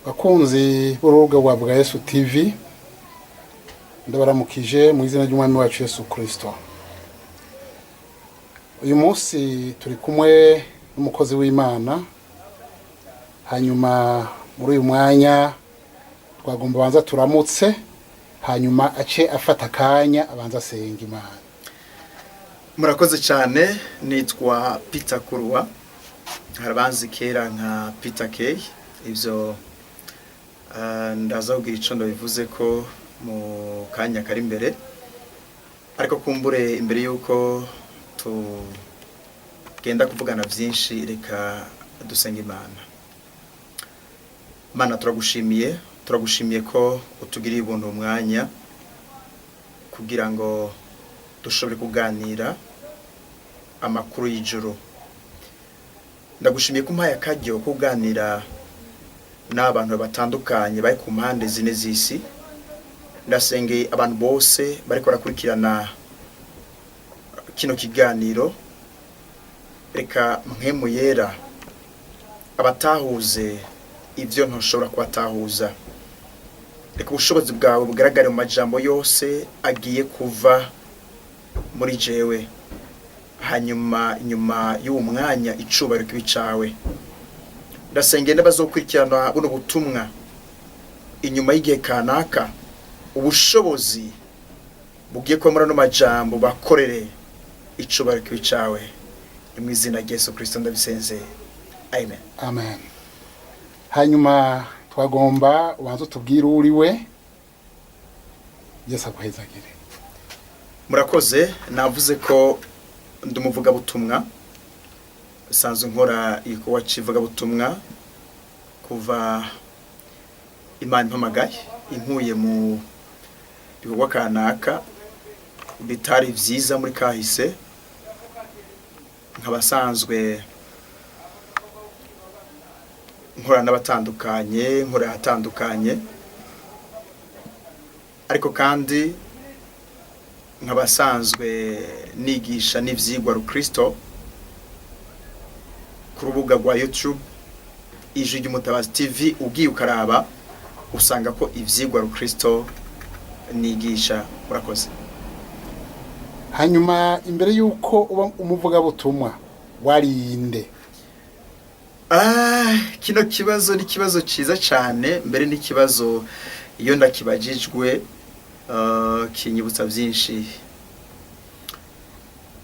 Bakunzi b'urubuga rwa Bwa Yesu TV, ndabaramukije mu izina ry'Umwami wacu Yesu Kristo. Uyu munsi turi kumwe n'umukozi w'Imana. Hanyuma muri uyu mwanya twagomba abanza turamutse, hanyuma ace afata akanya abanza asenga Imana. Murakoze cyane. Nitwa Peter Kurwa, hari abanzi kera nka Peter K. Ibyo ndaza kugira icyo ndabivuze ko mu kanya kari imbere, ariko kumbure imbere y'uko tugenda kuvugana byinshi, reka dusenga Imana. Mana, turagushimiye, turagushimiye ko utugiriye ubuntu umwanya kugira ngo dushobore kuganira amakuru y'ijoro. Ndagushimiye ko umpaye akaryo ko kuganira n'abantu batandukanye bari ku mpande zine z'isi. Ndasengeye abantu bose bariko barakurikirana kino kiganiro. Reka Mpwemu Yera abatahuze ibyo ntushobora kubatahuza. Reka ubushobozi bwawe bugaragare mu majambo yose agiye kuva muri jewe. Hanyuma inyuma y'uwo mwanya, icubahiro kibe icawe. Ndasengeye n'abazokurikirana buno butumwa inyuma y'igihe kanaka, ubushobozi bugiye kuba muri ano majambo bakorere. Icubahiro kibe icawe. Ni mu izina rya Yesu Kristo ndabisenze, amen. Amen. Hanyuma twagomba ubanza utubwire uri we. Yesu aguhezagire. Murakoze. Navuze ko ndi umuvugabutumwa, nsanzwe nkora igikorwa cy'ivugabutumwa kuva Imana impamagaye, inkuye mu bikorwa kanaka bitari byiza muri kahise. Nkaba asanzwe nkora n'abatandukanye, nkora ahatandukanye, ariko kandi nkaba asanzwe nigisha n'ivyigwa rukristo ku rubuga rwa YouTube Ijwi ry'Umutabazi TV. Ugiye ukaraba usanga ko ivyigwa rukristo nigisha. Murakoze. Hanyuma imbere y'uko uba umuvugabutumwa, warinde? Ah, kino kibazo ni ikibazo cyiza cyane. Mbere n'ikibazo iyo ndakibajijwe kinyibutsa byinshi.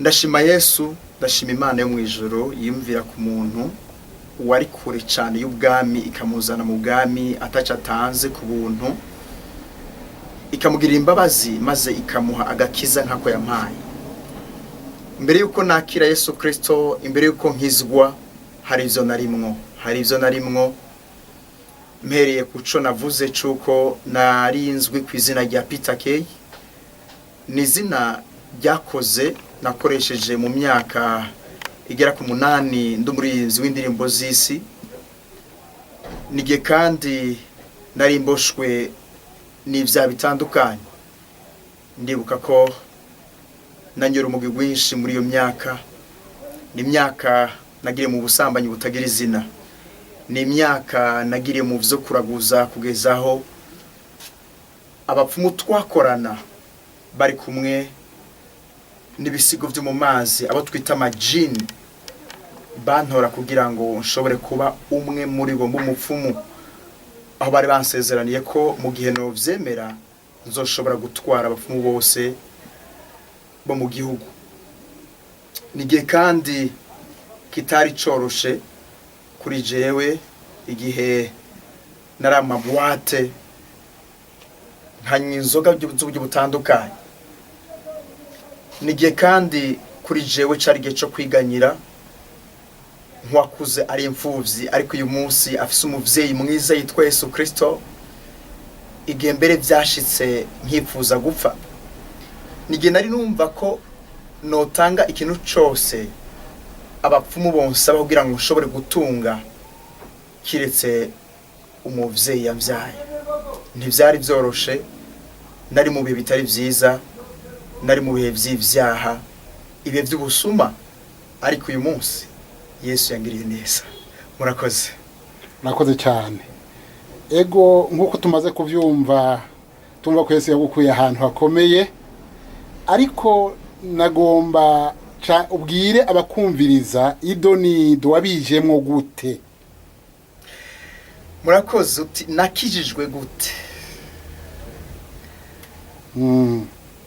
Ndashima Yesu, ndashima Imana yo mu ijoro yiyumvira ku muntu wari kure cyane y'ubwami, ikamuzana mu bwami ataco atanze, ku buntu, ikamugirira imbabazi maze ikamuha agakiza nk'ako yampaye. Mbere y'uko nakira Yesu Kristo, imbere y'uko nkizwa, hari ibyo narimwo, hari ibyo narimwo. Mpereye ku co navuze c'uko narinzwi ku izina rya Peter K, ni izina ryakoze nakoresheje mu myaka igera ku 8 ndi umuririmbyi w'indirimbo z'isi. Nigihe kandi nari mboshwe n'ibyaha bitandukanye. Ndibuka ko nanyura umugwi rwinshi muri iyo myaka. Ni imyaka nagiriye mu busambanyi butagira izina, ni imyaka nagiriye mu byo kuraguza, kugezaho abapfumu twakorana bari kumwe n'ibisigo byo mu mazi, abo twita amajini, bantora kugira ngo nshobore kuba umwe muri bo mb'umupfumu, aho bari bansezeraniye ko mu gihe novyemera nzoshobora gutwara abapfumu bose bo mu gihugu. Ni igihe kandi kitari coroshe kuri jewe, igihe nari ama boîte, nkanywa inzoga z'uburyo butandukanye. Ni igihe kandi kuri jewe cari igihe co kwiganyira nk'uwakuze ari imfuvyi, ariko uyu munsi afise umuvyeyi mwiza yitwa Yesu Kristo. Igihe mbere vyashitse nkifuza gupfa. Ni igihe nari numva ko notanga ikintu cose abapfumu bonsaba kugira ngo nshobore gutunga, kiretse umuvyeyi yamvyaye. Ntivyari vyoroshe. Nari mu bihe bitari vyiza, nari mu bihe vy'ivyaha, ibihe vy'ubusuma, ariko uyu munsi Yesu yangiriye neza. Murakoze. Murakoze cyane. Ego, nk'uko tumaze kubyumva, tumva ko Yesu yagukuye ahantu hakomeye, ariko nagomba ca ubwire abakumviriza ido nido wabijemwo gute. Murakoze. Uti nakijijwe gute?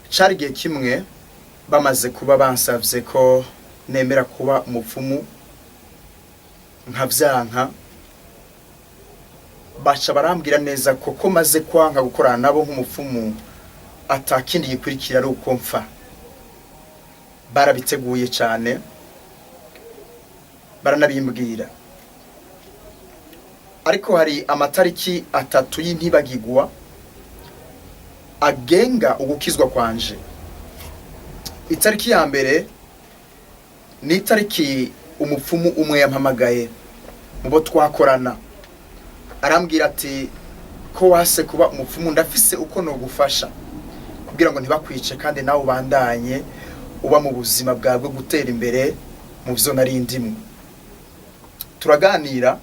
Cari igihe kimwe bamaze kuba bansavye ko nemera kuba umupfumu, nkavyanka. Baca barambwira neza ko maze kwanka gukorana nabo nk'umupfumu, atakindi gikurikira ari uko mpfa. Barabiteguye cyane, baranabimbwira. Ariko hari amatariki atatu y'intibagigwa agenga ugukizwa kwanje. Itariki ya mbere ni itariki umupfumu umwe yampamagaye mu bo twakorana, arambwira ati: "Ko wase kuba umupfumu, ndafise uko nogufasha kugira ngo ntibakwice kandi nawe ubandanye uba mu buzima bwawe bwo gutera imbere mu byo nari ndimwe." Turaganira,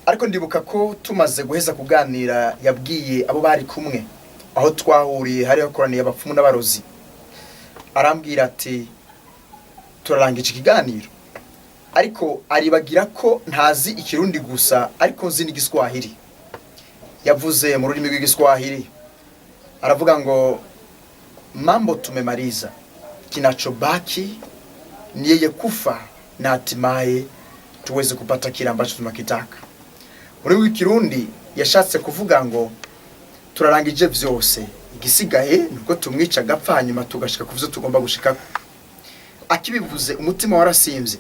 ariko ndibuka ko tumaze guheza kuganira yabwiye abo bari kumwe aho twahuriye, hari hakoraniye abapfumu n'abarozi, arambwira ati: "Turarangije ikiganiro." Ariko aribagira ko ntazi Ikirundi gusa, ariko nzi n'Igiswahili. Yavuze mu rurimi rw'Igiswahili, aravuga ngo: "Mambo tumemaliza, kinachobaki ni yeye kufa na hatimaye tuweze kupata kile ambacho tunakitaka." Mu rurimi rw'Ikirundi yashatse kuvuga ngo: "Turarangije vyose, igisigaye nubwo tumwica agapfa, hanyuma tugashika ku vyo tugomba gushikako." Akibivuze umutima warasimvye.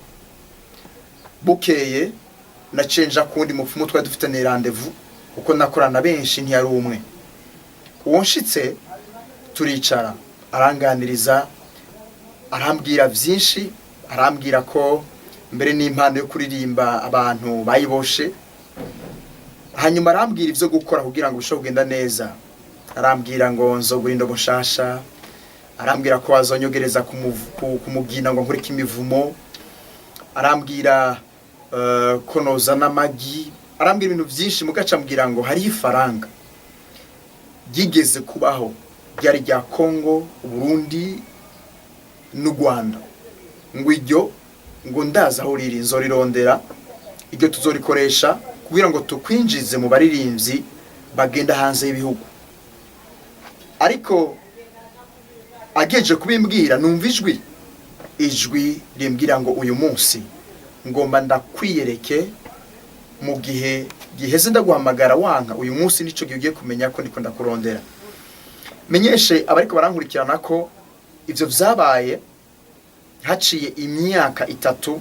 Bukeye nacenja kundi mupfumu twari dufitaniye rendez-vous, kuko nakorana benshi, ntiyari umwe. Uwo nshitse turicara, aranganiriza, arambwira vyinshi, arambwira ko mbere n'impano yo kuririmba abantu bayiboshe. Hanyuma arambwira ivyo gukora kugira ngo bishobore kugenda neza. Arambwira ngo nzogura indobo nshasha, arambwira ko azonyogereza kumugina ngo nkurike imivumo, arambwira ko nozana amagi, arambwira ibintu byinshi. Mugaca ambwira ngo hariho ifaranga ryigeze kubaho ryari rya Kongo, Burundi n'u Rwanda, ngo iryo ngo ndazi aho riri, nzorirondera, iryo tuzorikoresha kugira ngo tukwinjize mu baririmbyi bagenda hanze y'ibihugu. Ariko ageje kubimbwira, numva ijwi rimbwira ngo: "Uyu munsi ngomba ndakwiyereke. Mu gihe giheze ndaguhamagara wanka, uyu munsi nico gihe ugiye kumenya ko ndiko ndakurondera." Menyeshe abariko barankurikirana ko ivyo vyabaye haciye imyaka 3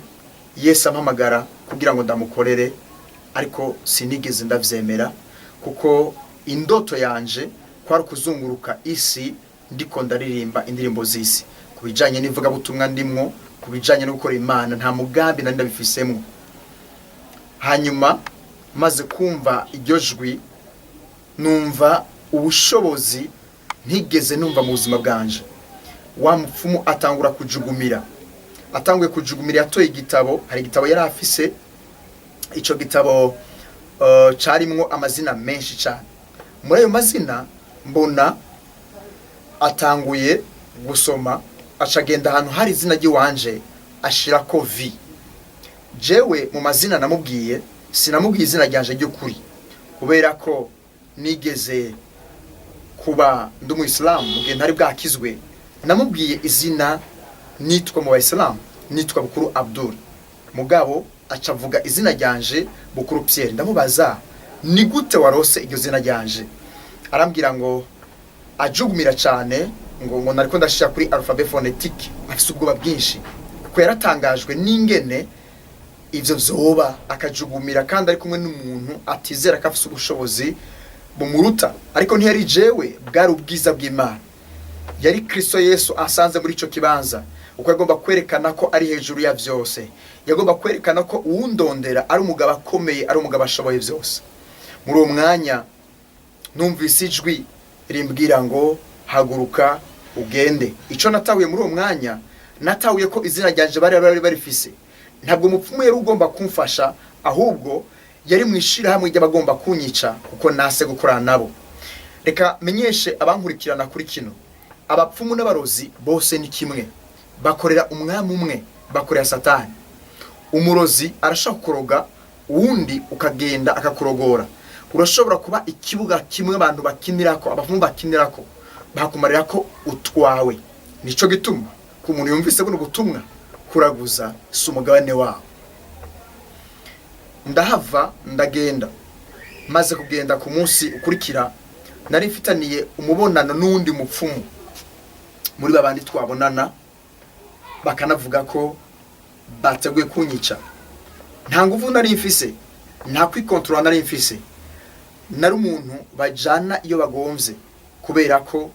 Yesu ampamagara kugira ngo ndamukorere, ariko sinigeze ndavyemera, kuko indoto yanje kwari kuzunguruka isi ndiko ndaririmba indirimbo z'isi. Ku bijanye n'ivugabutumwa ndimwo, ku bijanye no gukora Imana, nta mugambi nari ndabifisemwo. Hanyuma maze kumva iryo jwi, numva ubushobozi ntigeze numva mu buzima bwanje. Wa mupfumu atangura kujugumira. Atanguye kujugumira, yatoye igitabo. Hari igitabo yari afise. Ico gitabo carimwo amazina menshi cyane. Muri ayo mazina mbona atanguye gusoma, acagenda ahantu hari izina ry'iwanje, ashirako V. Jewe mu mazina namubwiye, sinamubwiye izina ryanje ry'ukuri, kubera ko nigeze kuba ndi umuyisilamu mu gihe ntari bwakizwe. Namubwiye izina nitwa mu bayisilamu, nitwa Bukuru Abdul. Mugabo aca avuga izina ryanje Bukuru Pierre. Ndamubaza: "Ni gute warose iryo zina ryanje?" Arambwira ngo ajugumira cyane, ngo nariko ndashira kuri alphabet phonétique. Afise ubwoba bwinshi, kuko yaratangajwe n'ingene ivyo vyoba, akajugumira kandi ari kumwe n'umuntu atizera ko afise ubushobozi bumuruta. Ariko ntiyari jewe, bwari ubwiza bw'Imana, yari Kristo Yesu asanze muri ico kibanza, uko yagomba kwerekana ko ari hejuru ya vyose. Yagomba kwerekana ko uwundondera ari umugabo akomeye, ari umugabo ashoboye vyose. Muri uwo mwanya numvise ijwi rimbwira ngo: "Haguruka ugende." Ico natahuye muri uwo mwanya, natahuye ko izina ryanje bari barifise. Ntabwo umupfumu yari ugomba kumfasha, ahubwo Yari mu ishirahamwe ry'abagomba kunyica kuko nase gukorana nabo. Reka menyeshe abankurikirana kuri kino: abapfumu n'abarozi bose ni kimwe, bakorera umwami umwe, bakorera Satani. Umurozi arashobora kukuroga, uwundi ukagenda akakurogora. Urashobora kuba ikibuga kimwe abantu bakinirako, abapfumu bakinirako, bakumarira ko utwawe. Nico gituma ku muntu yumvise buno butumwa, kuraguza si umugabane wawo. Ndahava ndagenda. Maze kugenda, ku munsi ukurikira nari mfitaniye umubonano n'uwundi mupfumu muri babandi twabonana, bakanavuga ko bateguye kunyica. Nta nguvu nari mfise, nta kwikontorora nari mfise. Nari umuntu bajana iyo bagomvye, kubera ko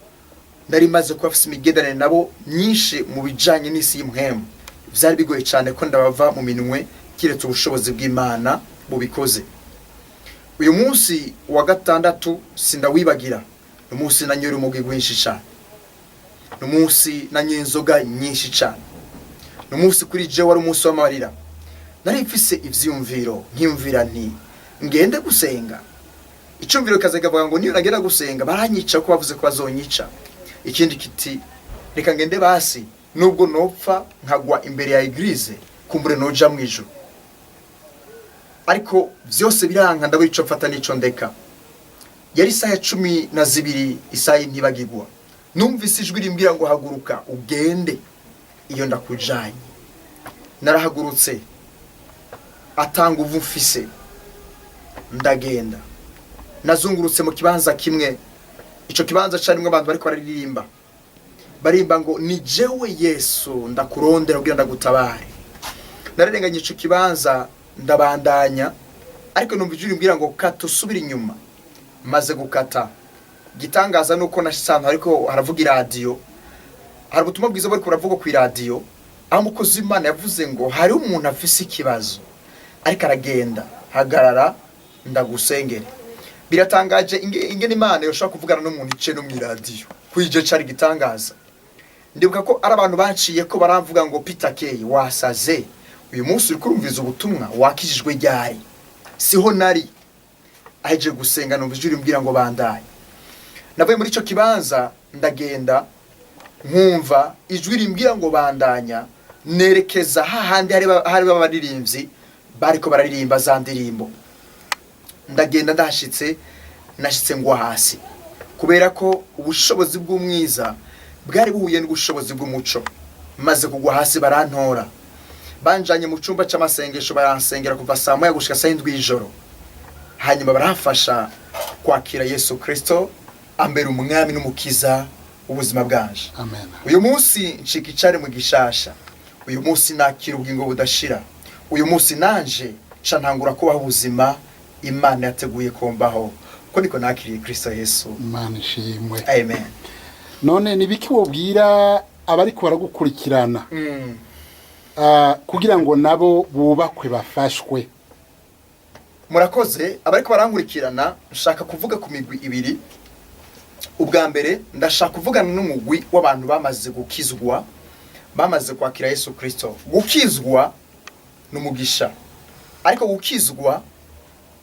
nari maze kuba afise imigenderanire nabo myinshi mu bijanye n'isi y'impwemu. Vyari bigoye cyane ko ndabava mu minwe, kiretse ubushobozi bw'Imana bubikoze. Uyu munsi wa gatandatu sindawibagira. Ni umunsi nanyoye urumogi rwinshi cyane, ni umunsi nanyoye inzoga nyinshi cyane, ni umunsi kuri je wari umunsi w'amarira. Nari mfise ivyiyumviro, nkiyumvira nti: "Ngende gusenga." Icyumviro kaza kavuga ngo: "Niyo nagenda gusenga baranyica, ko bavuze ko bazonyica." Ikindi kiti: "Reka ngende basi, nubwo nopfa nkagwa imbere ya église, kumbure noja mu ijuru." Ariko vyose biranka, ndabura ico mfata n'ico ndeka. Yari isaha ya 12, isaha y'intibagirwa. Numvise ijwi rimbwira ngo: "Haguruka ugende iyo ndakujanye." Narahagurutse atanga uvu mfise, ndagenda. Nazungurutse mu kibanza kimwe. Ico kibanza carimwo abantu bariko bararirimba, barimba ngo: "Ni jewe Yesu ndakurondera kugira ndagutabare." Nararenganye ico kibanza, ndabandanya, ariko numva ijwi rimbwira ngo: "Kata usubire inyuma." Maze gukata, gitangaza nuko nashitse ahantu ariko haravuga iradiyo, hari ubutumwa bwiza buriko buravuga ku iradiyo, aho umukozi w'Imana yavuze ngo: "Hariho umuntu afise ikibazo ariko aragenda, hagarara ndagusengere." Biratangaje ingene Imana yoshobora kuvugana n'umuntu ice no mw'iradiyo. Kuri ico cari gitangaza. Ndibuka ko ari abantu banciye ko baramvuga ngo: "Peter K, wasaze? Uyu munsi uriko urumviriza ubutumwa? Wakijijwe ryari?" Siho nari aheje gusenga, numva ijwi rimbwira ngo: "Bandaye." Navuye muri ico kibanza ndagenda, nkumva ijwi rimbwira ngo: "Bandanya." Nerekeza hahandi hari abaririmbyi bariko bararirimba za ndirimbo. Ndagenda, ndahashitse, nashitse ngwa hasi, kubera ko ubushobozi bw'umwiza bwari buhuye n'ubushobozi bw'umuco. Maze kugwa hasi, barantora, banjanye mu cyumba c'amasengesho, baransengera kuva saa 1 gushika saa 7 y'ijoro. Hanyuma baramfasha kwakira Yesu Kristo, ambera umwami n'umukiza w'ubuzima bwanje. Amen. Uyu munsi ncika icari mu gishasha. Uyu munsi nakira ubugingo budashira. Uyu munsi nanje nca ntangura kubaho ubuzima Imana yateguye kombaho, ko niko nakiriye Kristo Yesu. Imana ishimwe. Amen. None ni biki wobwira abariko baragukurikirana kugira ngo nabo bubakwe, bafashwe? Murakoze. Abariko barankurikirana, nshaka kuvuga ku migwi ibiri. Ubwa mbere, ndashaka kuvugana n'umugwi w'abantu bamaze gukizwa, bamaze kwakira Yesu Kristo. Gukizwa ni umugisha, ariko gukizwa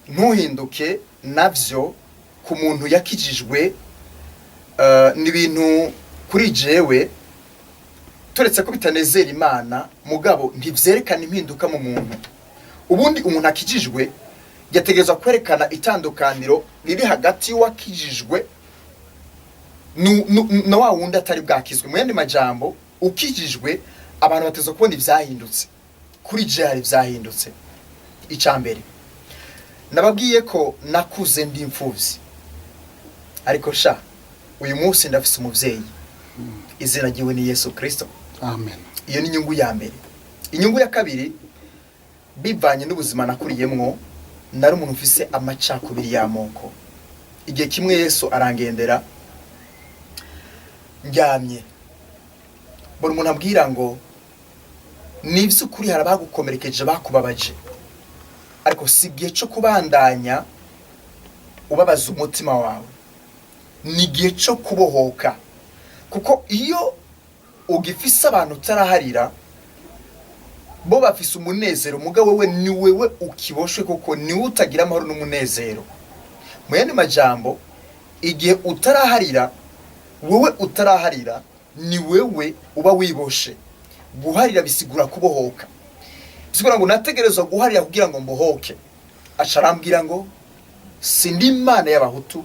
ntuhinduke navyo ku muntu yakijijwe ni ibintu kuri jewe, turetse ko bitanezera Imana, mugabo ntivyerekana impinduka mu muntu. Ubundi umuntu akijijwe yategerezwa kwerekana itandukaniro riri hagati y'uwakijijwe na wa wundi atari bwakizwe. Mu yandi majambo, ukijijwe abantu bateza kubona ivyahindutse. Kuri je hari ivyahindutse. Ica mbere, nababwiye ko nakuze ndi imfuvyi, ariko sha uyu munsi ndafise umuvyeyi, izina ryiwe ni Yesu Kristo. Amen. Iyo ni inyungu ya mbere. Inyungu ya kabiri, bivanye n'ubuzima nakuriyemwo, nari umuntu ufise amacakubiri y'amoko. Igihe kimwe Yesu arangendera ndyamye, mbona umuntu ambwira ngo: "Ni iby'ukuri hari abagukomerekeje, bakubabaje, ariko si igihe cyo kubandanya ubabaza umutima wawe, ni igihe cyo kubohoka." Kuko iyo ugifise abantu utaraharira Bo bafise umunezero, mugabo wewe ni wewe ukiboshwe, kuko niwe utagira amahoro n'umunezero. Mu yandi majambo, igihe utaraharira, wowe utaraharira ni wewe uba wiboshe. Guharira bisigura kubohoka, bisigura ngo nategerezwa guharira kugira ngo mbohoke. Aca arambwira ngo sindi Imana y'Abahutu,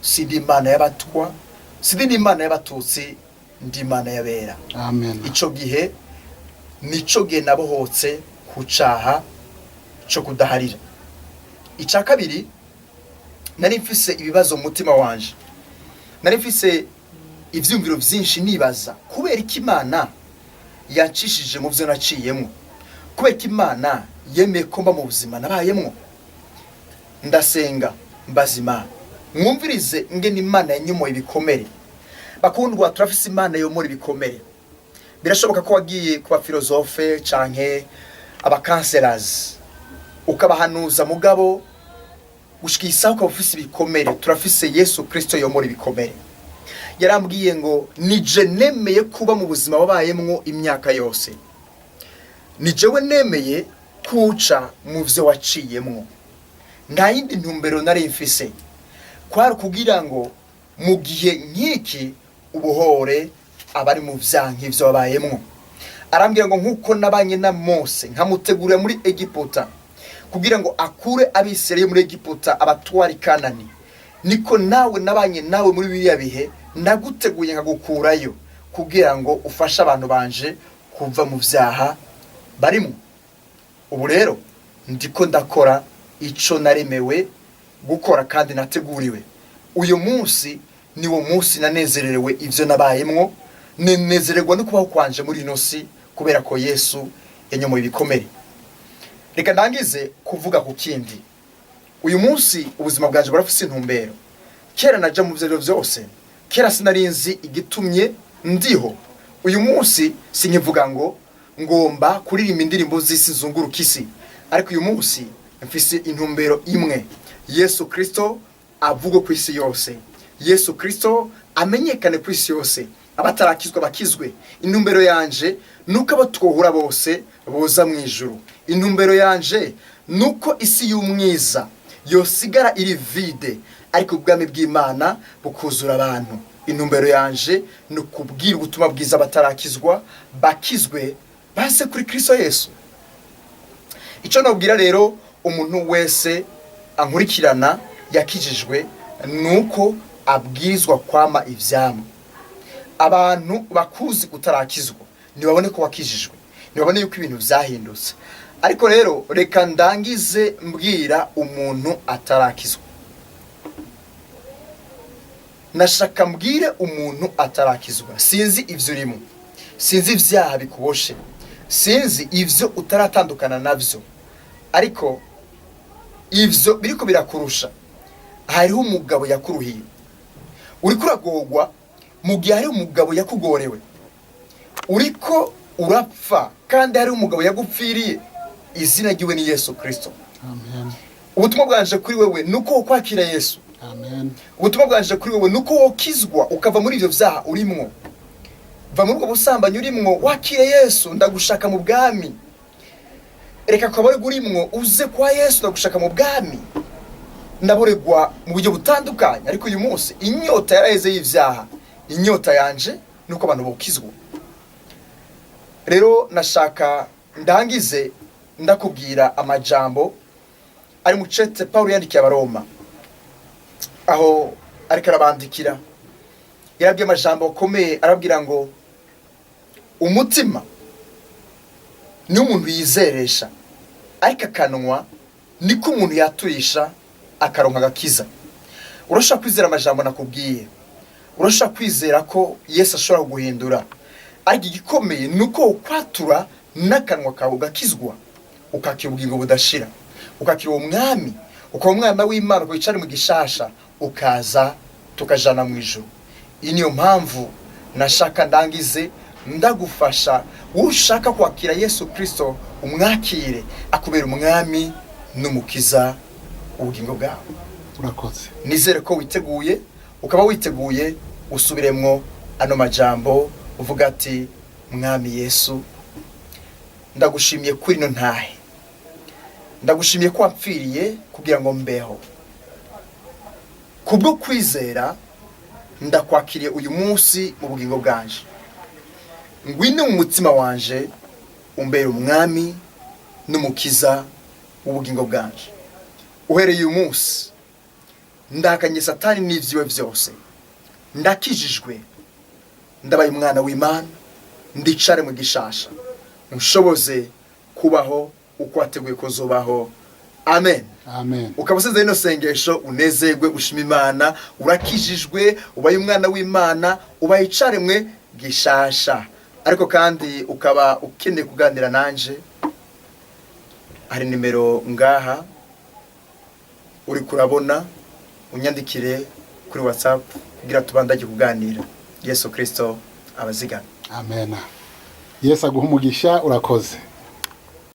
sindi Imana y'Abatwa, sindi Imana y'Abatutsi, ndi Imana y'abera. Amen. Ico gihe nico gihe nabohotse ku caha co kudaharira. Ica kabiri, nari mfise ibibazo mu mutima wanje, nari mfise ivyumviro vyinshi, nibaza kubera iki Imana yancishije mu vyo naciyemwo, kubera ko Imana yemeye ko mba mu buzima nabayemwo. Ndasenga, mbaza Imana. Mwumvirize ngene Imana yanyomoye ibikomere. Bakundwa, turafise Imana yomora ibikomere. Birashoboka ko wagiye ku bafilozofe canke abakanserazi ukabahanuza, mugabo gushika isaha ukaba ufise ibikomere. Turafise Yesu Kristo yomora ibikomere. Yarambwiye ngo nije nemeye kuba mu buzima wabayemwo imyaka yose, ni jewe nemeye kuca mu vyo waciyemwo. Nta yindi ntumbero nari mfise, kwari kugira ngo mu gihe nk'iki ubohore abari mu vyaha nk'ivyo wabayemwo. Arambwira ngo nk'uko nabanye na Mose nkamutegurira muri Egiputa kugira ngo akure Abisirayeli muri Egiputa abatwara i Kanani, niko nawe nabanye nawe muri biriya bihe, naguteguye nkagukurayo kugira ngo ufashe abantu banje kuva mu vyaha barimo. Ubu rero ndiko ndakora ico naremewe gukora kandi nateguriwe. Uyu munsi niwo munsi nanezererewe ivyo nabayemwo, nenezererwa no kubaho kwanje muri ino si kubera ko Yesu yanyomoye ibikomere. Reka ndangize kuvuga ku kindi. Uyu munsi ubuzima bwanje burafise intumbero. Kera naja mu vyero vyose, kera sinarinzi igitumye ndiho. Uyu munsi sinkivuga ngo ngomba kuririmba indirimbo z'isi zunguruka isi, ariko uyu munsi mfise intumbero imwe: Yesu Kristo avugwe ku isi yose, Yesu Kristo amenyekane ku isi yose, abatarakizwa bakizwe. Intumbero yanje nuko abo twohura bose boza mu ijuru. Intumbero yanje nuko isi y'umwiza yosigara iri vide, ariko ubwami bw'Imana bukuzura abantu. Intumbero yanje ni ukubwira ubutumwa bwiza abatarakizwa bakizwe, base kuri Kristo Yesu. Icyo nabwira rero umuntu wese ankurikirana yakijijwe nuko abwirizwa kwama ivyamwa. Abantu bakuzi utarakizwa ntibabone ko wakijijwe, ntibabone yuko ibintu vyahindutse. Ariko rero reka ndangize mbwira umuntu atarakizwa. Nashaka mbwire umuntu atarakizwa, sinzi ivyo urimo, sinzi ivyaha bikuboshe, sinzi ivyo utaratandukana navyo, ariko ivyo biriko birakurusha. Hariho umugabo yakuruhiye, uriko uragorwa mu gihe hariho umugabo yakugorewe, uriko urapfa kandi hariho umugabo yagupfiriye. Izina ryiwe ni Yesu Kristo. Amen. Ubutumwa bwanje kuri wewe nuko wokwakira Yesu. Amen. Ubutumwa bwanje kuri wewe nuko wokizwa ukava muri ivyo vyaha urimwo, va muri ubwo busambanyi urimwo, wakire Yesu, ndagushaka mu bwami. Reka kabarega urimwo uze kwa Yesu, ndagushaka mu bwami. Ndaboregwa mu buryo butandukanye, ariko uyu munsi inyota yaraheze y'ivyaha. Inyota yanje nuko abantu bokizwa. Rero nashaka ndangize ndakubwira amajambo ari mu cete Paulo yandikiye Abaroma, aho ariko arabandikira yarabwiye amajambo akomeye, arabwira ngo umutima ni umuntu yizeresha, ariko akanwa niko umuntu yaturisha akaronka agakiza. Urashobora kwizera amajambo nakubwiye, urashobora kwizera ko Yesu ashobora kuguhindura, ariko igikomeye ni uko ukwatura n'akanwa kawe ugakizwa, ukakira ubugingo budashira, ukakira uwo mwami, ukaba umwana w'Imana, ukicara mu gishasha, ukaza tukajana mu ijuru. Iyi niyo mpamvu nashaka ndangize ndagufasha. Ushaka kwakira Yesu Kristo, umwakire akubera umwami n'umukiza ubugingo bwawe. Urakoze. Nizere ko witeguye, ukaba witeguye usubiremwo ano majambo uvuga ati: Mwami Yesu, Ndagushimiye kuri ino ntahe, ndagushimiye ko wapfiriye kugira ngo mbeho. Kubwo kwizera ndakwakiriye uyu munsi mu bugingo bwanje. Ngwino mu mutima wanje, umbere umwami n'umukiza w'ubugingo bwanje. Uhereye uyu munsi ndahakanye Satani n'ivyiwe vyose. Ndakijijwe, ndabaye umwana w'Imana, ndicare mu gishasha. Unshoboze kubaho uko wateguye ko nzobaho. Amen. Amen. Ukaba usenze rino sengesho, unezerwe, ushima Imana. Urakijijwe, ubaye umwana w'Imana, ubaye icaremwe gishasha. Ariko kandi ukaba ukeneye kuganira nanje, hari nimero ngaha uri kurabona, unyandikire kuri WhatsApp kugira tubandanye kuganira. Yesu Kristo abazigame. Amen. Yesu aguha umugisha, urakoze.